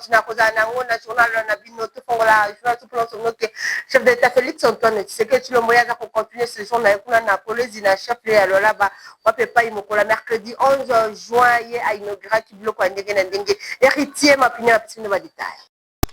Tokontinua kozala na yango na journal na bino. Tofongola journal topona somono ke chef de l'État Félix Antoine Tshisekedi Tshilombo ye aza kocontinue séjour na ye kuna na Kolwezi, na chef lieu ya Lualaba, wapi epai mokolo ya mercredi 11 juin ye ainauguraki biloko ya ndenge na ndenge. Héritier Mapina apesi bino badetail.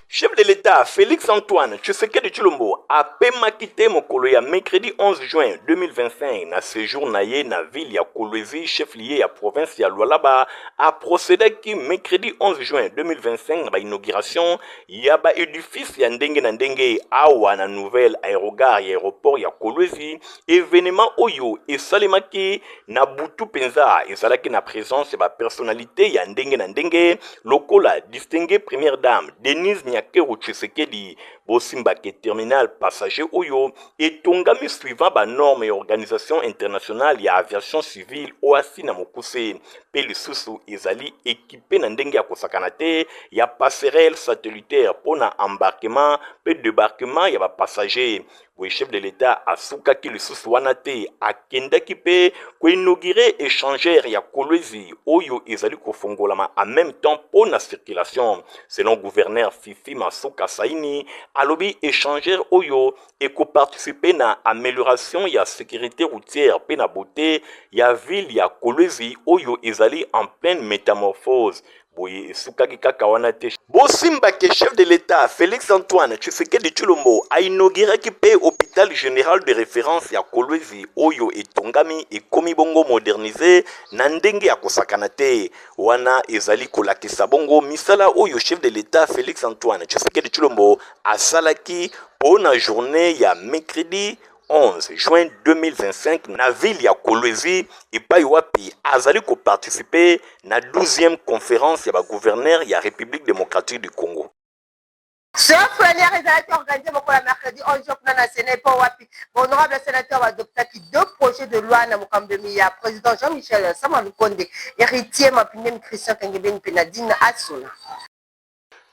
Chef de l'État Félix Antoine Tshisekedi Tshilombo apemaki te mokolo ya mercredi 11 juin 2025 na séjour na ye na ville ya Kolwezi, chef-lieu ya province ya Lualaba. Aprocédaki mercredi 11 juin 2025 na bainauguration ya baédifice ya ndenge na ndenge awa na nouvelle aérogare ya aéroport ya Kolwezi. Événement oyo esalemaki na butu mpenza ezalaki na présence ya bapersonnalité ya ndenge na ndenge lokola distinguée première dame Denise Nyakeru Tshisekedi. Bosimbake terminal passager oyo etongami suivant banorme ya Organisation internationale ya aviation civile, OACI na mokuse, mpe lisusu ezali équipé na ndenge ya kosakana te ya passerelle satellitaire mpo na embarquement mpe débarquement ya bapassager. Boye chef de l'État asukaki lisusu wana te, akendaki mpe koinaugurer échangeur ya Kolwezi oyo ezali kofongolama en même temps mpo na circulation. Selon gouverneur Fifi Masuka Saini, alobi échangeur oyo ekoparticipe na amélioration ya sécurité routière mpe na beauté ya ville ya Kolwezi oyo ezali en pleine métamorphose. Boye esukaki kaka wana te. Bosimbake chef de l'État Félix Antoine Tshisekedi Tshilombo ainauguraki mpe hôpital général de référence ya Kolwezi oyo etongami, ekomi bongo modernisé na ndenge ya kosakana te. Wana ezali kolakisa bongo misala oyo chef de l'État Félix Antoine Tshisekedi Tshilombo asalaki mpo na journée ya mercredi 11 juin 2025 na ville ya Kolwezi, epai wapi azali koparticipe na 12e conférence ya bagouverneur ya République démocratique du Congo. Séance plénière ezalaki organisé mokolo ya mercredi 11 juin kuna na Sénat, mpo wapi honorable sénateur baadoptaki deux projets de loi na mokambemi ya président Jean-Michel Sama Lukonde. Héritier Mapindemi, Christian Kengebeni mpe Nadine Asona.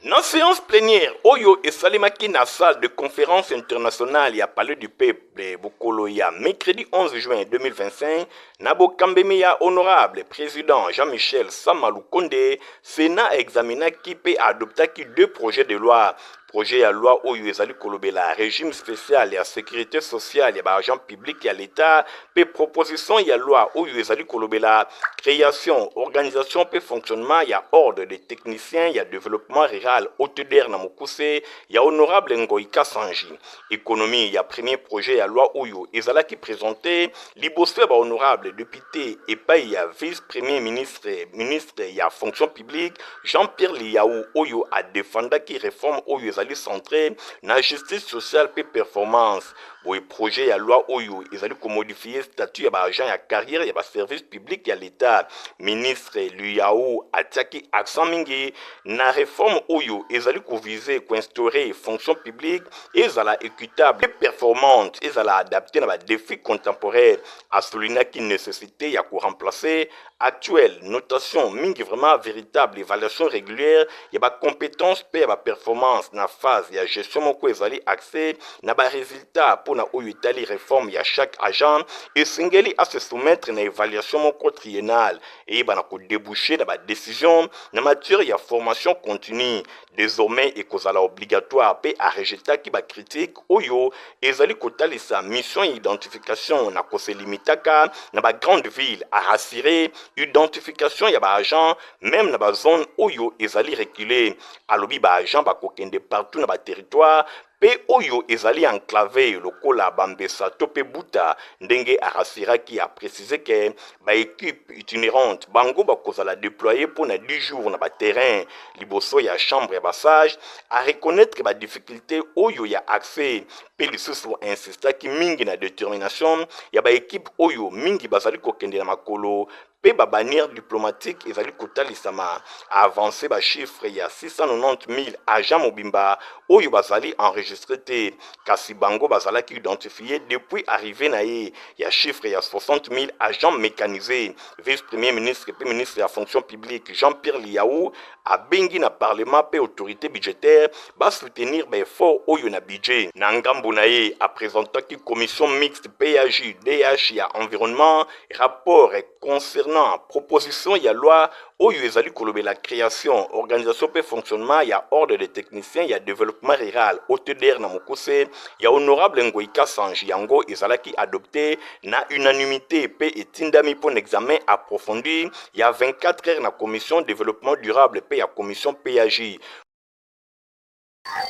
Na séance plénière oyo esalemaki na salle de conférence internationale ya Palais du Peuple bokolo ya mercredi 11 juin 2025 na bokambemi ya honorable président Jean-Michel Sama Lukonde, Sénat examinaki mpe adoptaki deux projets de loi: projet ya loi oyo ezali kolobela régime spécial ya sécurité sociale ya baagent public ya l'État mpe proposition ya loi oyo ezali kolobela création, organisation mpe fonctionnement ya Ordre des techniciens ya développement rural, OTDR na mokuse, ya honorable Ngoi Kasanji. Économie ya premier projet ya loi oyo ezalaki présenté liboso ya bahonorable député epai ya vice premier ministre, ministre ya Fonction publique Jean-Pierre Lihau, oyo adefendaki réforme oyo ezali centré na justice sociale mpe performance. Boye projet ya loi oyo ezali komodifie statut ya baagent ya carrière ya baservice public ya l'État, ministre Lihau atiaki accent mingi na réforme oyo ezali koviser koinstaurer fonction publique ezala équitable et performante, ezala adapté na badéfi contemporaire. Asoulignaki nécessité ya koremplacer actuelle notation mingi vraiment véritable évaluation régulière ya bacompétence mpe ya baperformance na phase ya gestion moko ezali axé na barésultat. Mpona oyo etali réforme ya chaque agent esengeli ase soumettre na évaluation moko triennale eyebana kodéboucher na badécision na matière ya formation continue, désormais ekozala obligatoire. Mpe arejetaki bacritique oyo ezali kotalisa mission ya identification na koselimitaka na bagrande ville. Arassurer identification ya baagent même na bazone oyo ezali reculé. Alobi baagent bakokende partout na baterritoire mpe oyo ezali enclavé lokola Bambesa to mpe Buta. Ndenge arassuraki, aprécise ke baéquipe itinérante bango bakozala déployé mpo na 10 jours na baterrain. Liboso ya chambre ya basage, areconnaître badifficulté oyo ya accès mpe lisusu insistaki mingi na détermination ya baéquipe oyo mingi bazali kokende na makolo mpe babannière diplomatique ezali kotalisama. Avance bachiffre ya 690 000 agent mobimba oyo bazali enregistré te, kasi bango bazalaki identifié depuis arrivée na ye ya chiffre ya 60 000 agents mécanisés. Vice premier ministre mpe ministre ya Fonction publique Jean-Pierre Lihau abengi na parlement mpe autorité budgétaire basoutenir baeffort oyo na budget. Na ngambo na ye, apresentaki commission mixte PAJ DH ya environnement rapport concernant Concernant proposition ya loi oyo ezali kolobela création, organisation mpe fonctionnement ya Ordre des techniciens ya développement rural, OTDR na mokuse, ya honorable Ngoyi Kasanji, yango ezalaki adopté na unanimité mpe etindami mpo na examen approfondi ya 24 heures na commission développement durable mpe ya commission PAJ.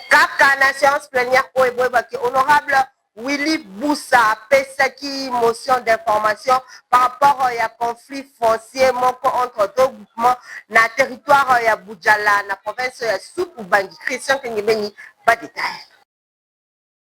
Kaka na séance plénière oyo, eboyebaki honorable Willy Bussa apesaki motion d'information par rapport ya conflit foncier moko entre deux groupements na territoire ya Budjala, na province ya Sud Ubangi. Christian Kengebeni, ba détail.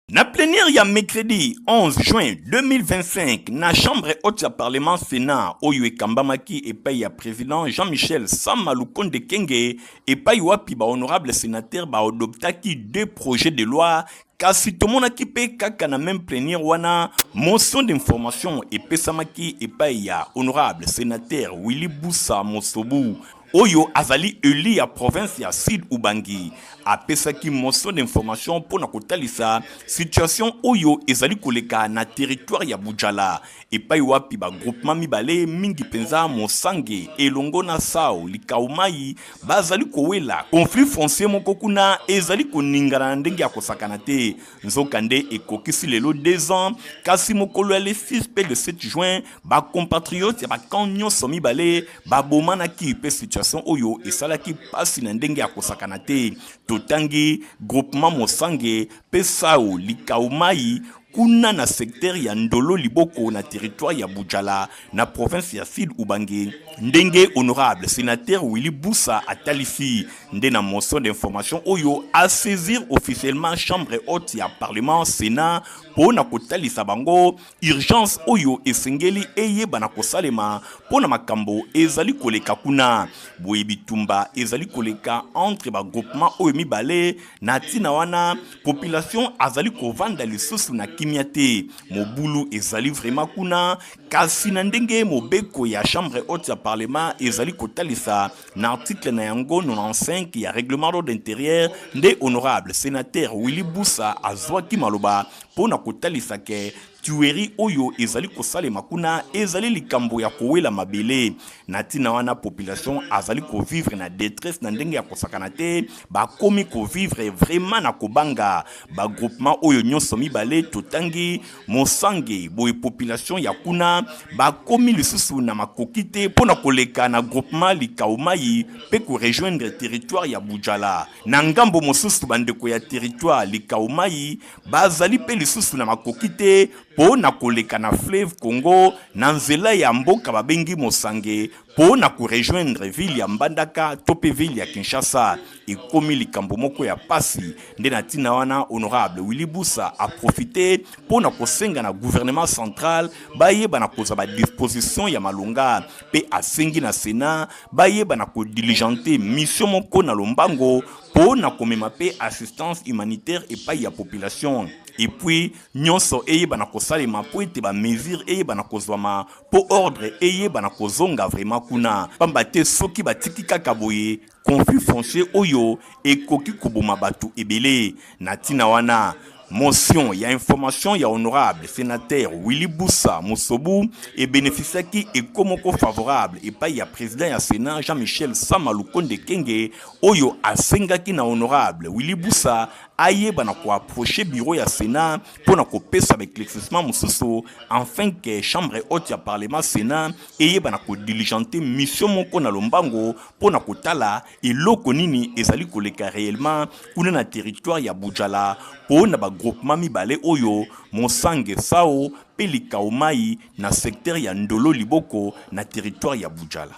Na plénière ya mercredi 11 juin 2025 na chambre haute ya parlement Sénat, oyo ekambamaki epai ya président Jean-Michel Sama Lukonde Kenge, epai wapi bahonorable sénateur baadoptaki deux projets de loi, kasi tomonaki mpe kaka na même plénière wana motion d'information epesamaki epai ya honorable sénateur Willy Bussa Mosobu, oyo azali élu ya province ya Sud Ubangi. Apesaki motion d'information mpo na kotalisa situation oyo ezali koleka na territoire ya Budjala, epai wapi bagroupement mibale, mingi mpenza Mosange elongo na Sao Likaumai, bazali kowela conflit foncier moko kuna ezali koningana na ndenge ya kosakana te. Nzokande ekokisi lelo 2 ans, kasi mokolo ya le 6 mpe le 7 juin, bacompatriote ya bacamp nyonso mibale babomanaki, mpe situation oyo esalaki mpasi na ndenge ya kosakana te. Totangi groupement Mosange mpe Sao Likaumai kuna na secteur ya Ndolo Liboko, na territoire ya Budjala, na province ya Sud Ubangi. Ndenge honorable sénateur Willy Bussa atalisi nde na motion d'information oyo, asaisir officiellement chambre haute ya parlement Sénat mpo na kotalisa bango urgence oyo esengeli eyebana kosalema mpo na makambo ezali koleka kuna. Boye bitumba ezali koleka entre bagroupement oyo mibale. Na ntina wana, population azali kovanda lisusu na kimia te, mobulu ezali vraiment kuna. Kasi na ndenge mobeko ya chambre haute ya parlement ezali kotalisa na article na yango 95 ya règlement d'ordre intérieur, nde honorable sénateur Willy Bussa azwaki maloba mpo na kotalisa ke tuerie oyo ezali kosalema kuna ezali likambo ya kowela mabele. Na ntina wana, population azali kovivre na détresse na ndenge ya kosakana te, bakomi kovivre vraiment na kobanga. Bagroupement oyo nyonso mibale totangi, Mosange, boye population ya kuna bakomi lisusu na makoki te mpo na koleka na groupement Likaumai mpe korejoindre territoire ya Budjala. Na ngambo mosusu, bandeko ya territoire Likaumai bazali mpe lisusu na makoki te mpo na koleka na fleuve Congo na nzela ya mboka babengi Mosange mpo na korejoindre ville ya Mbandaka to mpe ville ya Kinshasa. Ekomi likambo moko ya pasi. Nde na ntina wana, honorable Willy Bussa aprofite mpo na kosenga na gouvernement central bayeba na kozwa badisposition ya malonga, mpe asengi na Sénat bayeba na kodiligenter mission moko na lombango mpo na komema mpe assistance humanitaire epai ya population, et puis nyonso eyeba na kosalema mpo ete bamesure eyeba na kozwama mpo ordre eyeba na kozonga vraiment kuna, pamba te soki batiki kaka boye, conflit foncier oyo ekoki koboma bato ebele. Na ntina wana, motion ya information ya honorable sénateur Willy Bussa Mosobu ebénéficiaki écho moko favorable epai ya président ya Sénat Jean-Michel Sama Lukonde Kenge, oyo asengaki na honorable Willy Bussa ayeba na koapprocher bureau ya Sénat mpo na kopesa baéclaircissement mosusu, afin ke chambre haute ya parlement Sénat eyeba na kodiligenter mission moko na lombango mpo na kotala eloko nini ezali koleka réellement kuna na territoire ya Budjala mpo na bagroupement mibale oyo, Mosange Sao mpe Likaumai, na secteur ya Ndolo Liboko, na territoire ya Budjala.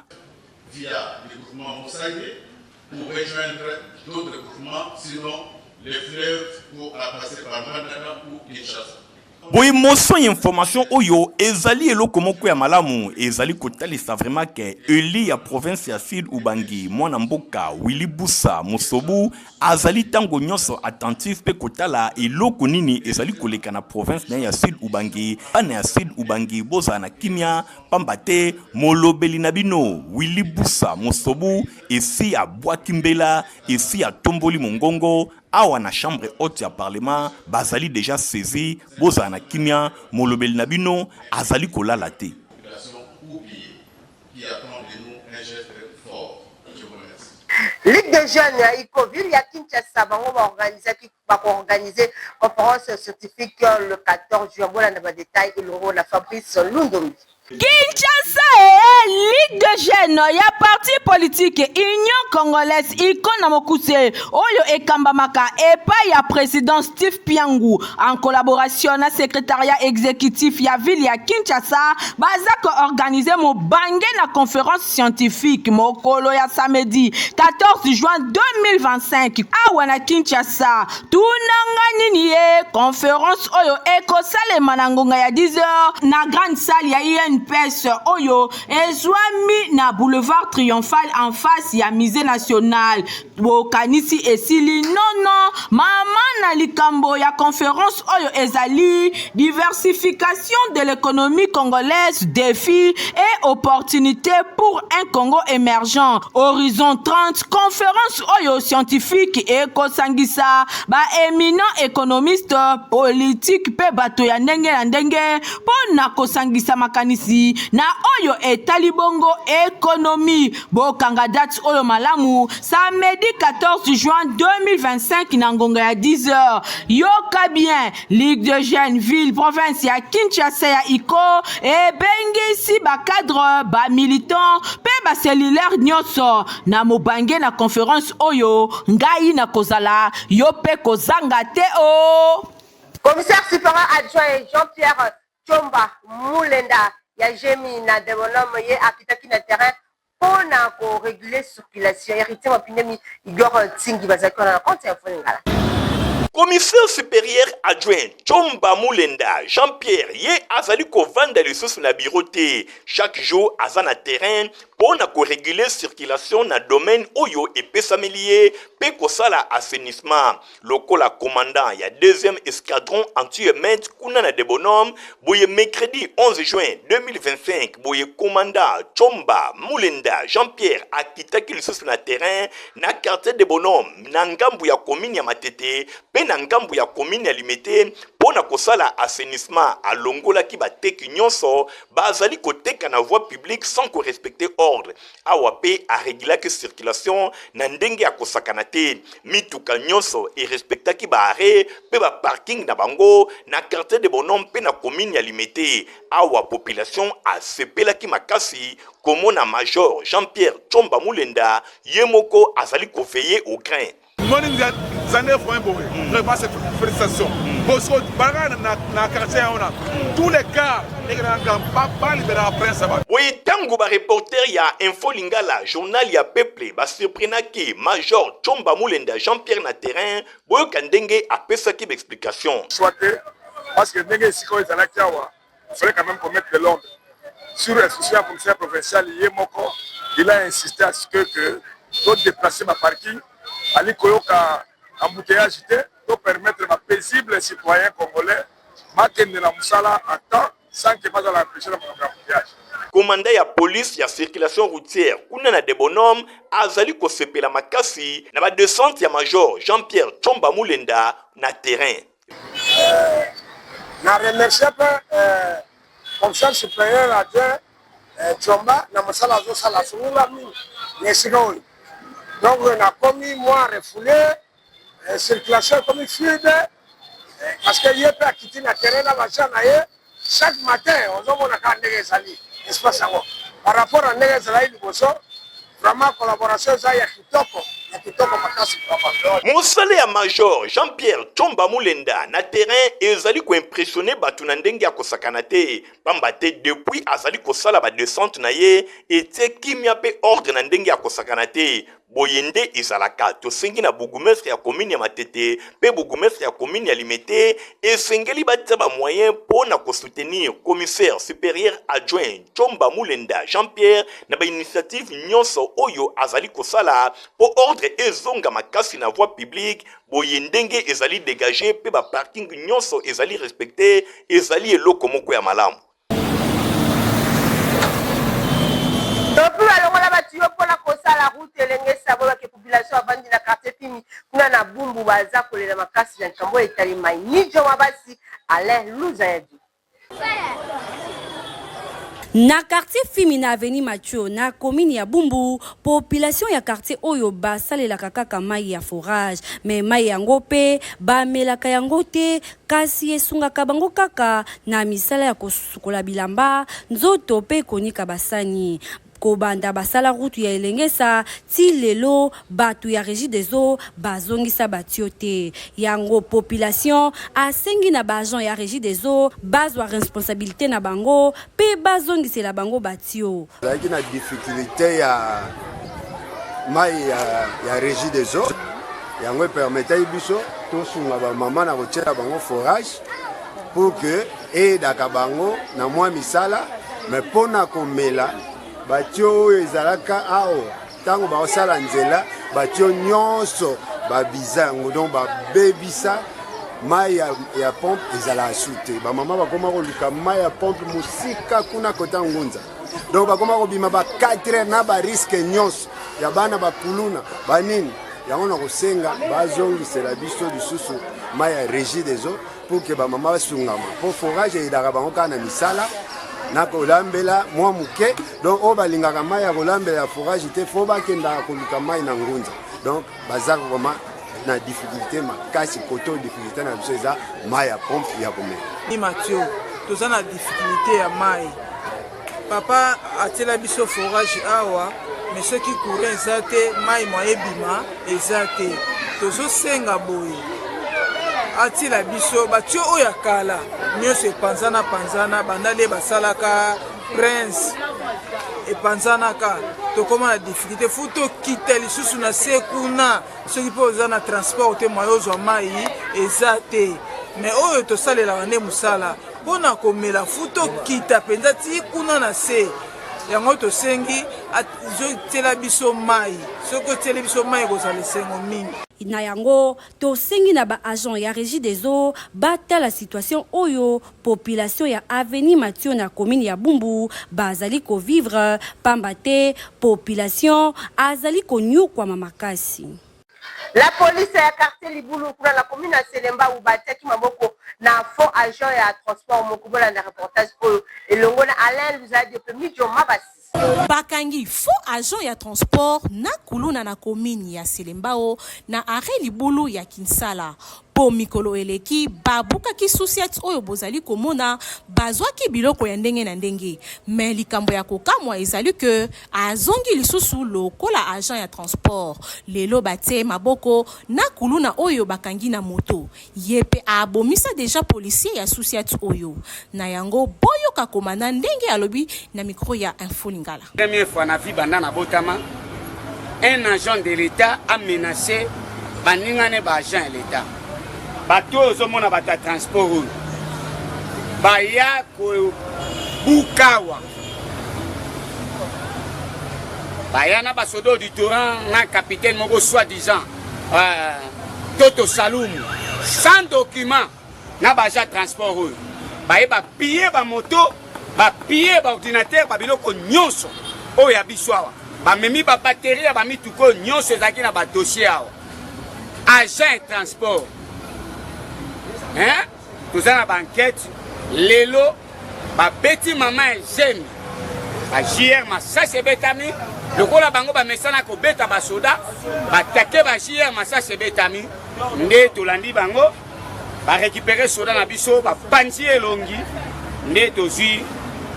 Via le groupement Mosange pour rejoindre d'autres groupements, sinon les fleuves pour passer par Mbandaka ou Kinshasa. Boye motion ya information oyo ezali eloko moko ya malamu, ezali kotalisa vraiment ke élu ya province ya Sud Ubangi, mwana mboka Willy Bussa Mosobu, azali ntango nyonso attentif mpe kotala eloko nini ezali koleka na province na ye ya Sud Ubangi. Bana ya Sud Ubangi, bozala na kimia, pamba te molobeli na bino Willy Bussa Mosobu esi abwaki mbela, esi atomboli mongongo awa na chambre haute ya parlement. Bazali déjà saisi, bozala na kimia, molobeli na bino azali kolala te. Population oubliée qui Ligue des jeunes ya Icoville ya Kinshasa bango ba organisaki bako organiser conférence scientifique le 14 juin. Bolanda ba détails elongo na Fabrice Lundombi. Kinshasa ee Ligue de jeunes ya parti politique Union congolaise ICO na mokuse oyo ekambamaka epai ya président Steve Piangu en collaboration na secrétariat exécutif ya ville ya Kinshasa baza koorganize mobange na conférence scientifique mokolo ya samedi 14 juin 2025 awa na Kinshasa. Tunanga nini ye conférence oyo ekosalema na ngonga ya 10h na grande salle ya INPS oyo ezwami na boulevard triomphal en face ya musée national. Bokanisi esili nono mama na likambo ya conférence oyo ezali diversification de l'économie congolaise, défis et opportunités pour un Congo émergent horizon 30. Conférence oyo scientifique ekosangisa ba éminent économiste politique mpe bato ya ndenge na ndenge mpo na kosangisa makanisi na oyo etali bongo économie. Bokanga date oyo malamu, samedi 14 juin 2025 na ngonga ya 10h. Yoka bien, Ligue de jeunes ville province ya Kinshasa ya ICO ebengisi bacadre, bamilitant mpe bacellulaire nyonso na mobange na conférence oyo. Ngai nakozala, yo mpe kozanga te o. Commissaire supérieur adjoint Jean-Pierre Chomba Mulenda ya GMI na Debonhomme ye akitaki na terrain mpo na koréguler circulation. Héritier Mapinemi, Igor Ntingi bazalaki wana na compte ya Mfoni Ngala. Commissaire supérieur adjoint Chomba Mulenda Jean-Pierre ye azali kovanda lisusu na bureau te. Chaque jour aza na terrain mpo na koréguler circulation na domaine oyo epesameli ye mpe kosala assainissement lokola commandant ya 2e escadron anti-émeute kuna na Debonhomme. Boye mercredi 11 juin 2025, boye commandant Chomba Mulenda Jean-Pierre akitaki lisusu na terrain na quartier Debonhomme, na ngambu ya commune ya Matete mpe na ngambu ya commune ya Limete, mpo na kosala assainissement. Alongolaki bateki nyonso bazali koteka na voie publique sans korespecter ordre. Awa mpe arégulaki circulation na ndenge ya kosakana te. Mituka nyonso erespectaki baarrêt mpe baparking na bango na quartier Debonhomme mpe na commune ya Limete. Awa population asepelaki makasi komona major Jean-Pierre Chomba Mulenda ye moko azali koveiller au grain. Moni nzande point boye, vraiment c'est félicitation. Bosco balaka na quartier wana, tous les cas ekenaka balibéraka prince ba. Boye ntango bareporter ya Info Lingala, journal ya peuple, basurprenaki major Chomba Mulenda Jean-Pierre na terrain, boyoka ndenge apesaki baexplication. Choix te, parce que ndenge esika oyo ezalaki awa, il fallait quand même qu'on mette de l'ordre. Sur instruction ya commissaire provincial ye moko, il a insisté à ce que todéplacer baparking, ali koyoka embouteillage te, to permettre bapaisible citoyen congolais bakende na mosala à temps sans que bazala empêché na makambo ya embouteillage. Commandant ya police ya circulation routière kuna na Debonhomme azali kosepela makasi na badescente ya major Jean-Pierre Chomba Mulenda na terrain. Na remercie mpe commissaire supérieur adjoint Chomba na mosala azosala. Asungunga mingi na esika oyo, donc nakomi mwa refoulé, circulation ekomi fluide, parce que ye mpe akiti na terrain na baagent na ye chaque matin. Ozomona kaka ndenge ezali espace yango par rapport na ndenge ezalaki liboso. Vraiment, collaboration eza ya kitoko, ya kitoko makasi vraiment. Mosala ya major Jean-Pierre Chomba Mulenda na terrain ezali koimpressionner bato na ndenge ya kosakana te, pamba te depuis azali kosala badescente na ye, etie kimia mpe ordre na ndenge ya kosakana te. Boye nde ezalaka. Tosengi na bourgmestre ya commune ya Matete mpe bourgmestre ya commune ya Limete, esengeli batia bamoyen mpo na kosoutenir commissaire supérieur adjoint Chomba Mulenda Jean-Pierre na bainitiative nyonso oyo azali kosala mpo ordre ezonga makasi na voie publique. Boye ndenge ezali dégagé mpe baparking nyonso ezali respecté, ezali eloko moko ya malamu. Topi balongola batuyo mpona kosala route Elengesa. Boyebake population avandi na quartier Pimi kuna na Bumbu baza kolela makasi na likambo oyo etali mai. Nijo Mabasi, Alain Luza ya di. Na quartier Fimi na avenue Mathieu na commune ya Bumbu, population ya quartier oyo basalelaka kaka mayi ya forage mais mayi yango pe bamelaka yango te kasi esungaka bango kaka na misala ya kosukola bilamba, nzoto pe konika basani. Kobanda basala route ya Elengesa ti lelo batu ya Regideso bazongisa ba tuyaux te. Yango population asengi na ba agents ya Regideso bazwa responsabilite na bango pe bazongisela bango ba tuyaux. Tozalaki na difficulté ya mayi ya, ya Regie des eaux, yango epermetaki biso tosunga bamama na kotiela bango forage pour que eyedaka bango na mwa misala me mpo na komela batio oyo ezalaka awa ntango baosala nzela batio nyonso babiza yango donc babebisa mai ya, ya pompe ezalaka su te bamama bakoma koluka mai ya pompe mosika kuna kota ngunza donc bakoma kobima ba 4 heures na bariske nyonso ya bana bakuluna banini yango na kosenga bazongisela biso lisusu mai ya régie des eaux pour que bamama basungama mpo forage eyedaka bango kaka na misala na kolambela mwa moke donc oyo balingaka mai ya kolambela ya forage te fo bakendaka koluka mai na ngunza donc baza vraiment na difficulté makasi kote oyo difficulté na biso eza mai ya pompe ya komela ni matio toza na difficulté ya mai papa atiela biso forage awa me soki courant eza te mai mwa ebima eza te tozosenga boye atiela biso batio oyo ya kala nyonso epanzana panzana banda nde basalaka prince epanzanaka tokóma na difficulté fu tokita lisusu na se kuna soki mpe oza na transport te moye ozwa mai eza te me oyo tosalelaka nde mosala mpo na komela fu tokita mpenza ti kuna na se yango tosengi azotiela biso mai soki otieli biso mai ekozala esengo mingi Na yango, tosengi na ba agents ya Regie des eaux batala situation oyo population ya avenue Mathieu na commune ya Bumbu bazali ko vivre pamba te population azali konyokwama makasi. La police ya quartier Libulu kuna na commune ya Selembao batiaki maboko na faux agent ya transport moko. Bolanda reportage oyo elongo na Alain Luzadi mpe Mijo Mabasi. Bakangi faux agent ya transport na kuluna na commune ya Selembao na arret Libulu ya Kinsala. Po mikolo eleki babukaki sous-ciat oyo bozali komona, bazwaki biloko ya ndenge na ndenge. Mais likambo ya kokamwa ezali que azongi lisusu lokola agent ya transport. Lelo batie maboko na kuluna oyo bakangi na moto. Ye pe abomisa dejà policier ya sous-ciat oyo. Na yango boyoka commandant ndenge alobi na micro ya Info Lingala. Première fois na vie banda na botama, un agent de l'Etat a menacé baninga ne ba agent ya l'Etat. Bato oyo ozomona bato ya transport oyo baya kobukawa baya na basoda auditorat na capitaine moko soit disant euh, Toto Salumu sans document na ba agent transport oyo baye bapille bamoto bapille baordinateur babiloko nyonso oyo ya biso awa bamemi babateri ya bamituka oyo nyonso ezalaki na badossier awa agent transport hein? toza na bankete lelo babeti mama ya zemi ba jr masasi ebetami lokola bango bamesana kobeta basoda batake ba jr masasi ebetami nde tolandi bango barekipere soda na biso bapanzi elongi nde tozwi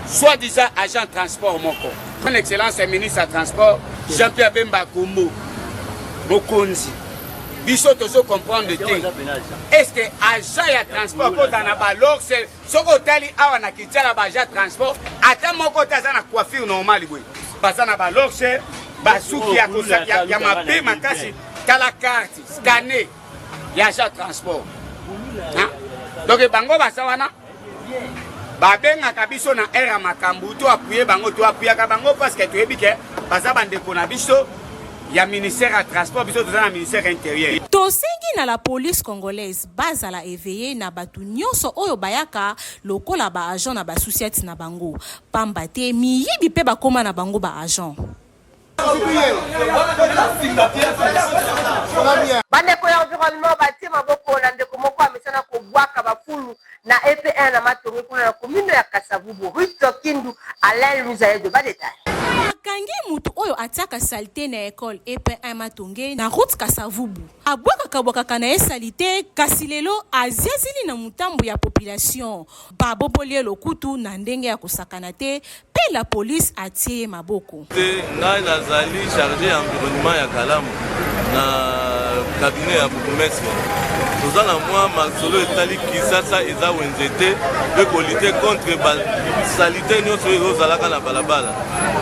soit disant agent transport moko son excellence ministre ya transport jean pierre bemba kombo mokonzi biso tozo comprendre te est ce que agent ya transport kozala na balorse soki otali awa na kinshasa ba agent transport ata moko te aza na coiffure normale boye baza na balorse basuki ya, ya, ya mabe makasi tala carte scanne ya agent transport donc bango baza wana babengaka biso na aire ya makambo to apuye bango to apuyaka bango parce que toyebi ke baza bandeko na biso ya ministère ya transport biso toza na ministère intérieur tosengi na la police congolaise bazala eveille na bato nyonso oyo bayaka lokola ba agent na ba sous-ciat na bango pamba te miyibi mpe bakoma na bango ba agent. Bandeko ya environnement batie maboko na ndeko moko amesana kobwaka bafulu na EP1 na Matonge kuna na commune ya Kasavubu. Ruth Kindu Alain. Alain Luzaye de badetail. Bakangi mutu oyo atiaka salite na ecole EP1 Matonge na route Kasavubu. Abwakaka bwakaka na ye salite kasi lelo aziazili na mutambu ya population. Baboboli ye lokutu na ndenge ya kosakana te mpe la police atie ye maboko. Te, ngai nazali charge ya environnement ya Kalamu na cabinet ya bourgmestre. Toza na mwa masolo etali Kisasa eza wenze te mpe kolite contre ba salite nyonso oyo ezozalaka na balabala.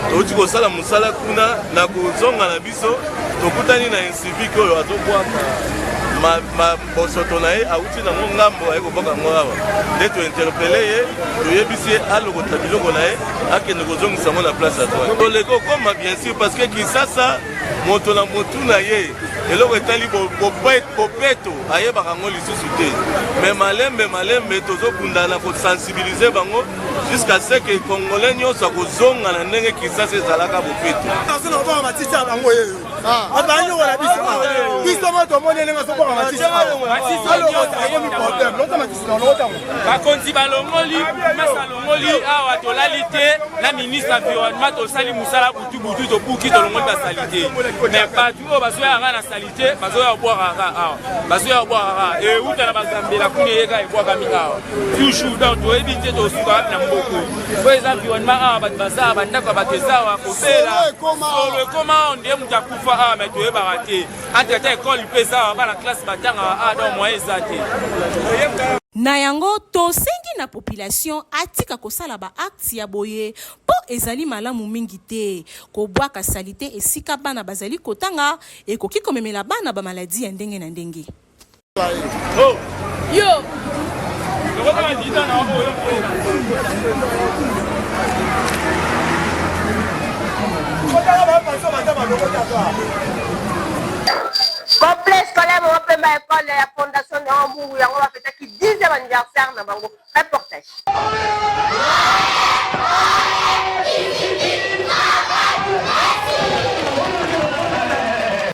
Touti kosala mosala kuna na kozonga na biso tokutani na incivique oyo azobwaka bosoto na ye awuti nango ngambo aye kobwaka yango awa nde tointerpele ye toyebisi ye alokota biloko na ye akende kozongisa yango na place azwaki toleki okoma bien sûr parce que kisasa moto na motu na ye eloko etali bopeto ayebaka yango lisusu te me malembe malembe tozobunda na kosensibilize bango jusqu'à ce que congolais nyonso akozonga na ndenge kisasa ezalaka bopeto. Ah. Banyokola biso ah. biso mo tomoni ndenge azobwaka matisi alokota ekomi problème lokota matisi na olokota yango bakonzi balongoli masa alongoli awa tolali te na ministre environnement tosali mosala butu butu tobuki tolongoli basalite mais bato oyo bazoya kaka na salite bazoya kobwaka kaka awa bazoya kobwaka kaka euta na bagambela kuna eyeka ebwakami awa toujours donc toyebi te tosuka wapi na mboko oyo eza environnement awa bato baza bandako ya bato eza awa kobela solo ekoma awa nde moto akufa awa mai toyebaka te entre ata ekole mpe eza awa bana classe batangaka awa donc moyen eza te. Na yango, tosengi na population atika kosala ba actes ya boye mpo ezali malamu mingi te. Kobwaka salite esika bana bazali kotanga ekoki komemela bana ba maladies ya ndenge na ndenge. Yo. Complexe scolaire Mama Pemba école ya fondation de Hambourg yango bafetaki 10e anniversaire na bango. Reportage.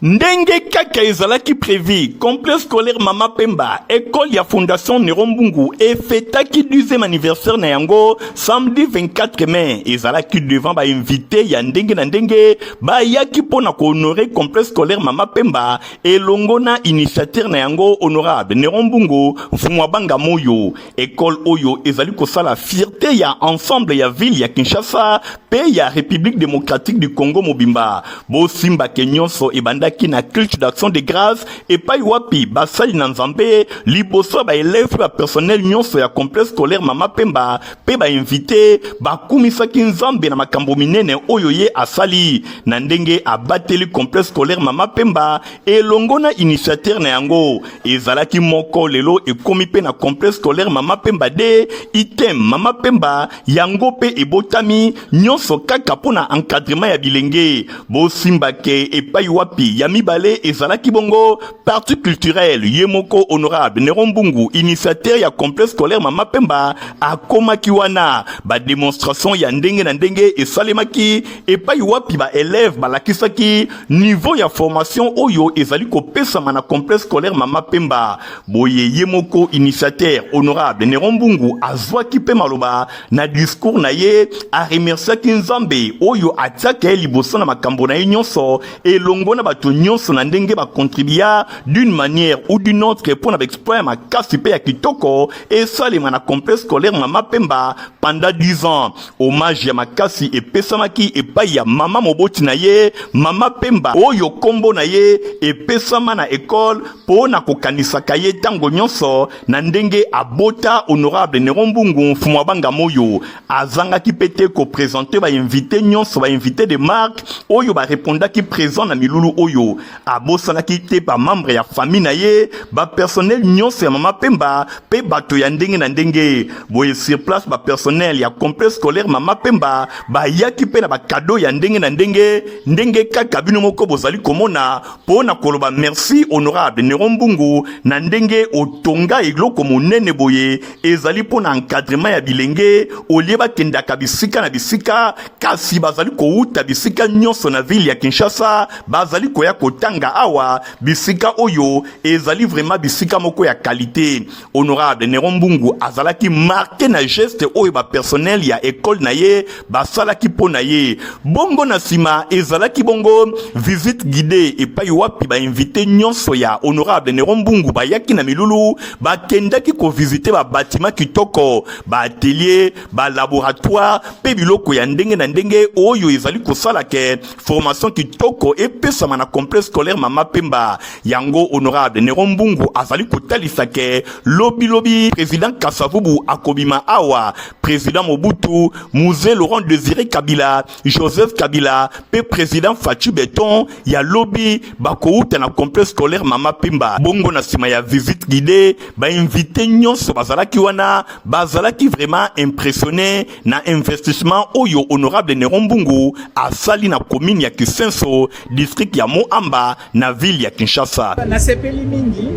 Ndenge kaka ezalaki prevu, complexe scolaire Mama Pemba, ecole ya Fondation Nero Mbungu efetaki 10e anniversaire na yango samedi 24 mai. Ezalaki devant ba invités ya ndenge na ndenge bayaki mpo na kohonorer complexe scolaire Mama Pemba elongo na initiateur na yango honorable Nero Mbungu Mfumu Banga Moyo. Ecole oyo ezali kosala fierté ya ensemble ya ville ya Kinshasa pe ya République démocratique du Congo mobimba. Bosimba ke nyonso ebandaki na culte d'action de grâce epai wapi basali na Nzambe liboso ya ba élèves ba personnel nyonso ya complexe scolaire Mama Pemba pe ba invité bakumisaki Nzambe na makambo minene oyo ye asali na ndenge abateli complexe scolaire Mama Pemba elongo na initiateur na yango. Ezalaki moko lelo ekomi pe na complexe scolaire Mama Pemba de item Mama Pemba yango pe ebotami nyonso kaka mpo na encadrement ya bilenge. Bosimba ke epai wapi ya mibale ezalaki bongo parti culturel ye moko honorable Nero Mbungu initiateur ya complexe scolaire Mama Pemba akomaki wana. Ba demonstration ya ndenge na ndenge esalemaki epai wapi ba elèves balakisaki niveau ya formation oyo ezali kopesama na complexe scolaire Mama Pemba. Boye ye moko initiateur honorable Nero Mbungu azwaki mpe maloba na discours na ye, aremerciaki Nzambe oyo atiaka ye liboso na makambo na ye nyonso elongo na bato nyonso na ndenge bacontribua d'une manière ou d'une autre mpo na baexploit ya makasi mpe ya kitoko esalema na complexe scolaire Mama Pemba pendant 10 ans. Hommage ya makasi epesamaki epai ya mama moboti na ye, Mama Pemba, oyo kombo na ye epesama na ecole po na kokanisaka ye tango nyonso na ndenge abota Honorable Nero Mbungu Mfumu wa Bangamoyo. Azangaki pe te ko presenter ba invites nyonso, ba invites de marque oyo ba repondaki present na milulu oyo. Abosanaki te ba membres ya famille na ye, ba personnels nyonso ya Mama Pemba pe bato ya ndenge na ndenge. Boye sur place ba personnels ya complexe scolaire Mama Pemba bayaki pe na ba cadeaux ya ndenge na ndenge, ndenge kaka bino moko bozali komona, po na koloba merci honorable Nero Mbungu na ndenge otonga eloko monene boye ezali po na encadrement ya bilenge olie bakendaka bisika na bisika kasi bazali kowuta bisika nyonso na ville ya Kinshasa bazali koya. koya kotanga awa, bisika oyo ezali vraiment bisika moko ya qualité. Honorable Neron Mbungu azalaki marqué na geste oyo ba personnel ya école na ye basalaki mpo na ye. Bongo na nsima ezalaki bongo visite guidée epai wapi ba invité nyonso ya honorable Neron Mbungu bayaki na milulu, bakendaki kovisite ba bâtiment kitoko, ba atelier, ba laboratoire mpe biloko ya ndenge na ndenge oyo ezali kosala ke formation kitoko epesama na complexe scolaire Mama Pemba. Yango honorable Neron Mbungu azali kotalisa ke lobilobi président Kasavubu akobima awa, président Mobutu, Mzee Laurent Désiré Kabila, Joseph Kabila mpe président Fatshi Beton ya lobi bakouta na complexe scolaire Mama Pemba. Bongo na nsima ya visite guidée, bainvité nyonso bazalaki wana bazalaki vraiment impressionné na investissement oyo honorable Neron Mbungu asali na commune ya Kisenso, district ya Mont-Amba, na ville ya Kinshasa. Nasepeli mingi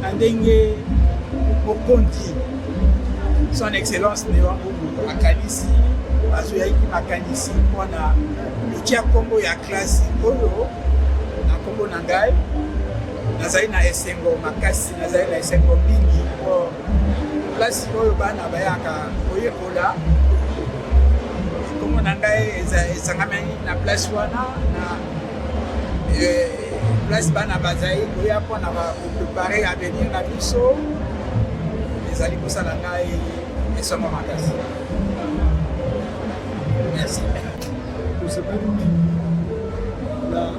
na ndenge mokonzi, Son Excellence Neron Mbungu, akanisi, azoyaki makanisi mpona kotia nkombo ya klasi oyo na nkombo na ngai. Nazali na esengo makasi, nazali na esengo mingi mpo place oyo bana bayaka koyekola, nkombo na ngai esangamani na place wana, na place bana bazali koya mpona koprépare avenir na biso. Ezali kosala ngai esengo makasi. Merci. Tosepeli mingi na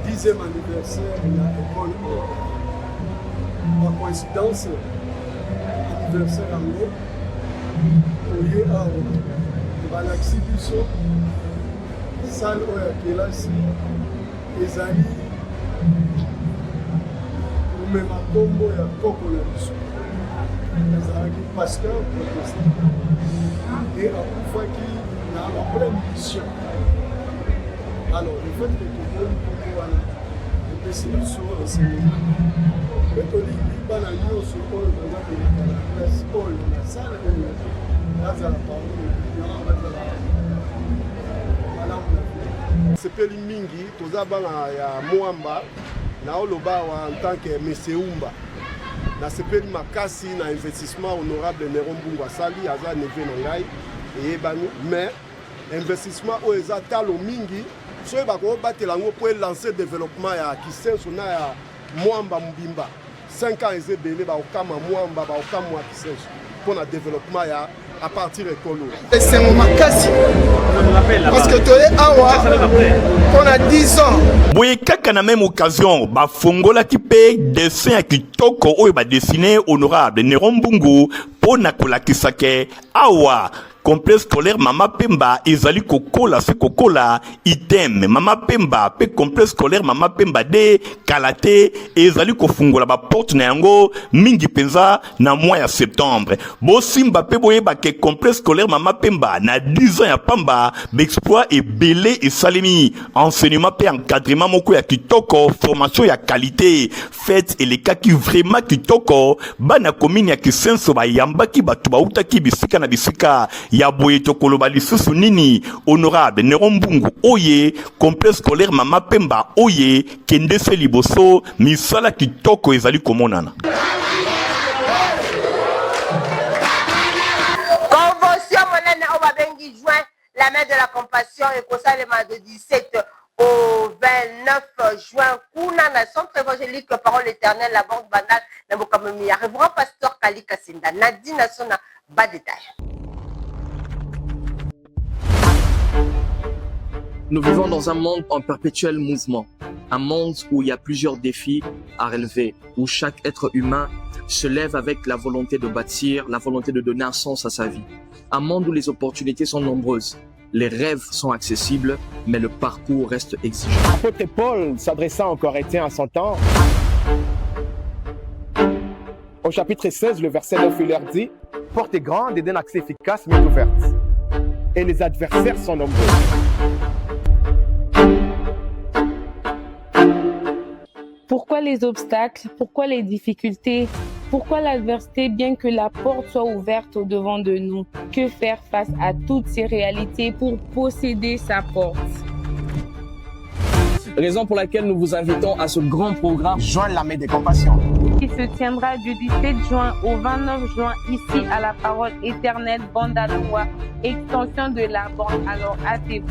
10e anniversaire ya école oyo. Par coïncidence, anniversaire yango oye awa, balakisi biso salle oyo ya kelasi ezali komema nkombo ya koko na biso. Azalaki pasteur protestant et akufaki na en pleine mission. Alors, le fait que tomoni nkombo wana epesi biso esengo, mpe tolingi bana nyonso oyo baza koleka na classe oyo, na salle oyo, bazala parmi les brillants, bazala malamu na vie. Sepeli mingi, toza bana ya Mwamba. Naoloba awa en tant que Meseumba, nasepeli makasi na investissement honorable Neron Mbungu asali. Aza neveu na ngai, eyebani, mais investissement oyo eza talo mingi. Soki bakobatela yango mpo elance développement ya Kisenso na ya Mwamba mobimba, 5 ans eza ebele, bakokama Mwamba, bakokamwa Kisenso mpo na développement ya à partir ekolo. Esengo makasi parce que toye awa mpona 10 ans. Boye kaka na même occasion, bafongolaki mpe dessin ya kitoko oyo badessine honorable Neron Mbungu mpo na kolakisa ke awa complexe scolaire Mama Pemba ezali kokola se kokola. Item Mama Pemba mpe complexe scolaire Mama Pemba de kala te ezali kofungola baporte na yango mingi mpenza na mois ya septembre. Bosimba mpe boyeba ke complexe scolaire Mama Pemba, na 10 ans ya pamba, baexploit ebele esalemi: enseignement mpe encadrement moko ya kitoko, formation ya qualité. Fête elekaki vraiment kitoko. Bana commune ya Kisenso bayambaki bato bautaki bisika na bisika ya boye. Tokoloba lisusu nini? Honorable Neron Mbungu oye, complexe scolaire Mama Pemba oye, kende se liboso, misala kitoko ezali komonana. Convention monene oyo babengi Joint la main de la compassion ekosalema de 17 au 29 juin kuna na centre évangélique Parole éternelle, la Banque Bandal, na bokamami ya révérend pasteur Kali Kasinda. Nadine Sona, ba détail. Nous vivons dans un monde en perpétuel mouvement, un monde où il y a plusieurs défis à relever, où chaque être humain se lève avec la volonté de bâtir, la volonté de donner un sens à sa vie. Un monde où les opportunités sont nombreuses, les rêves sont accessibles, mais le parcours reste exigeant. Apôtre Paul, s'adressant aux Corinthiens à son temps, au chapitre 16, le verset 9, il leur dit: Porte est grande et d'un accès efficace, mais ouverte. Et les adversaires sont nombreux. Pourquoi les obstacles? Pourquoi les difficultés? Pourquoi l'adversité, bien que la porte soit ouverte au devant de nous? Que faire face à toutes ces réalités pour posséder sa porte? Raison pour laquelle nous vous invitons à ce grand programme. Joins l'armée des compassions. Qui se tiendra du 17 juin au 29 juin ici à la Parole éternelle Bandalungwa, extension de la banque. Alors hâtez-vous.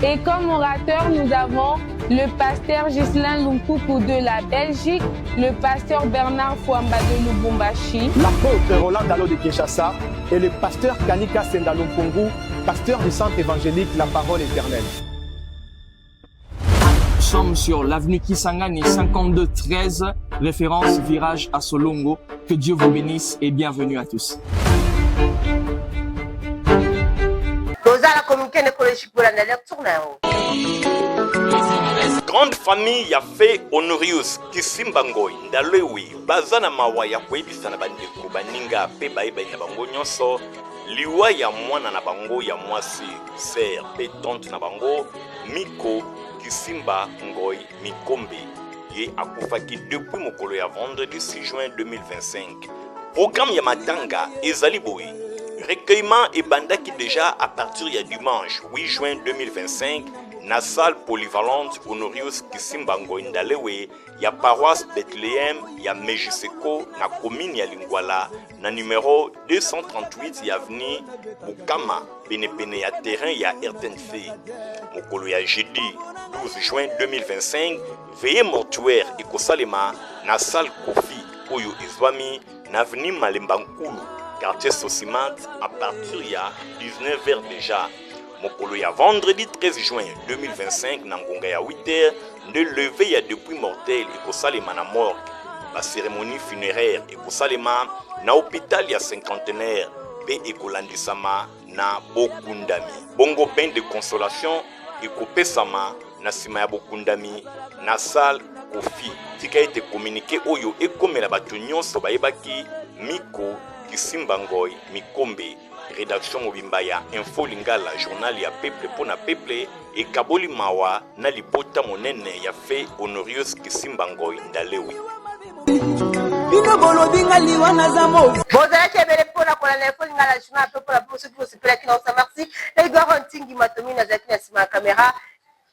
Et comme orateur, nous avons le pasteur Ghislain Lunkoukou de la Belgique, le pasteur Bernard Fouamba de Lubumbashi, l'apôtre Roland Dalo de Kinshasa et le pasteur Kanika Sendalompongu, pasteur du centre évangélique La Parole éternelle. Nous sommes sur l'avenue Kisangani 52 13, référence virage à Solongo. Que Dieu vous bénisse et bienvenue à tous. Tozala communiqué nécrologique bolanda lecture na yango. Grande famille ya fe Honorius Kisimba Ngoi Ndalewi baza na mawa ya koyebisa na bandeko baninga pe bayebani na bango nyonso liwa ya mwana na bango ya mwasi sœur pe tante na bango Miko Kisimba Ngoi Mikombe ye akufaki depuis mokolo ya vendredi 6 juin 2025. Programme ya matanga ezali boye. Recueillement ebandaki déjà à partir ya dimanche 8 juin 2025 na salle polyvalente Honorius Kisimba Ngoi Ndalewe ya paroisse Bethléem ya Mejiseko na commune ya Lingwala na numero 238 ya avenue Bukama penepene ya terrain ya RTNC. Mokolo ya jeudi 12 juin 2025, veillée mortuaire ekosalema na salle Kofi oyo ezwami na avenue Malemba Nkulu, quartier Sosimat à partir ya 19h déjà. Mokolo ya vendredi 13 juin 2025 na ngonga ya 8h nde levée ya depouille mortelle ekosalema na morgue. Ba cérémonie funéraire ekosalema na hôpital ya cinquantenaire mpe ekolandisama na bokundami. Bongo bain de consolation ekopesama na nsima ya bokundami na salle Kofi. Tika ete communiqué oyo ekomela bato nyonso bayebaki Miko Kisimba Ngoy Mikombe. Redaction mobimba ya Info Lingala, journal ya peuple mpo na peuple, ekaboli mawa na libota monene ya fe Honorius Kisimba Ngoy Ndalewi. Bino bolobi nga liwa naza mo. Bozalaki ebele mpo na kolanda Info Lingala, journal ya peuple mpo na peuple. Soki bosepelaki na osa merci na Edouard Ntingi Matomi nazalaki na nsima ya camera.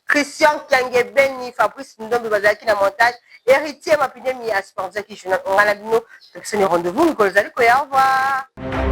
Christian Kiangebeni, Fabrice Ndombe bazalaki na montage, Heritier Mapinemi a supervisaki journal. Nga na bino topesani rendez-vous mikolo ezali koya. Au revoir.